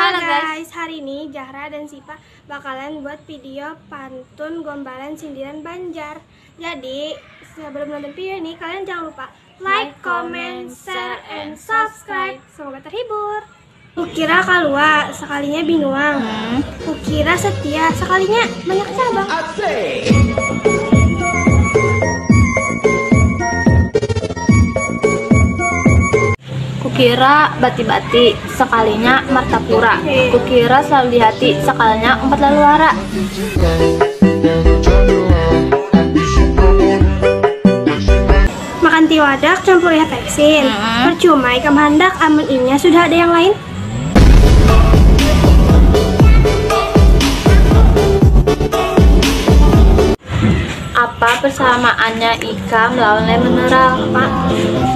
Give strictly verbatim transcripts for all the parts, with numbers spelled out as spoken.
Halo guys, hari ini Zahra dan Sipa bakalan buat video pantun gombalan sindiran Banjar. Jadi sebelum nonton video ini, kalian jangan lupa like, comment, share, and subscribe. Semoga terhibur. Kukira kalua, sekalinya binuang. Kukira setia, sekalinya banyak cabang. Kukira bati-bati, sekalinya martapura. Kukira selalu di hati, sekalinya umpat lalu wara. Makan tiwadak campur ihat eksin. Percuma ikam handak amun inya sudah ada yang lain. Apa persamaannya ikam lawan lemon mineral?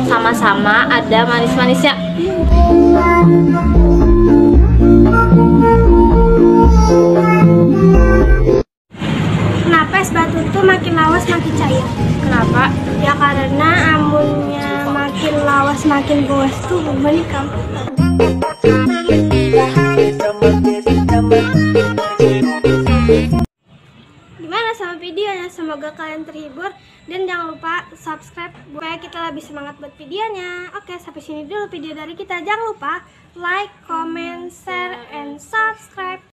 Sama-sama ada manis-manisnya. Kenapa es batu tuh makin lawas makin cair? Kenapa? Ya karena amunnya makin lawas makin boas tuh beban ikam. Gimana sama videonya? Semoga kalian terhibur dan jangan lupa subscribe supaya kita lebih semangat buat videonya. Oke, sampai sini dulu video dari kita. Jangan lupa like, comment, share, and subscribe.